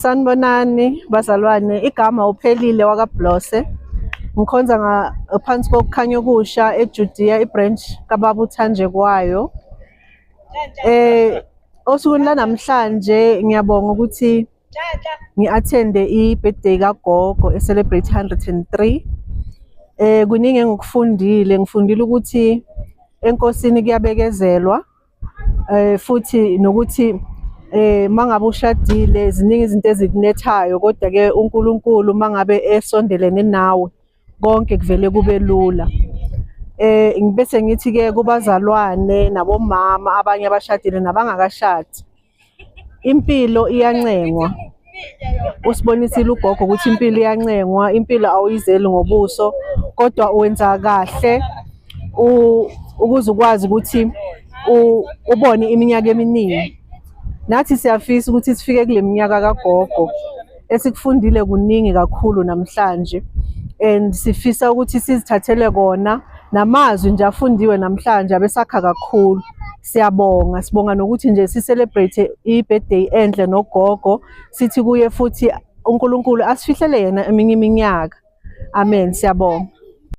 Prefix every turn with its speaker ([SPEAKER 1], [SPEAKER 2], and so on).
[SPEAKER 1] Sanibonani bazalwane, igama uPhelile wakaBlose. Ngikhonza ngaphansi kokukhanya okusha eJudea ibranch kaBaba uThanjekwayo. Osukwini lanamhlanje ngiyabonga ukuthi ngi-attende i-birthday kagogo e-celebrate 103. Kuningi engikufundile, ngifundile ukuthi enkosini kuyabekezelwa. Futhi nokuthi mangabe ushadile ziningi izinto ezikunethayo kodwa-ke uNkulunkulu mangabe esondelene nawe konke kuvele kube lula. Ngibese ngithi-ke kubazalwane nabomama abanye abashadile nabangakashadi, impilo iyancengwa. Usibonisile ugogo ukuthi impilo iyancengwa, impilo awuyizeli ngobuso kodwa wenza kahle ukuze ukwazi ukuthi ubone iminyaka eminingi. Nathi siyafisa ukuthi sifike kule minyaka kagogo. Esikufundile kuningi kakhulu namhlanje and sifisa ukuthi sizithathele kona namazwi nje afundiwe namhlanje abesakha kakhulu. Siyabonga, sibonga nokuthi nje si-celebrate i-birthday enhle nogogo, sithi kuye futhi uNkulunkulu asifihlele yena eminye iminyaka. Amen, siyabonga.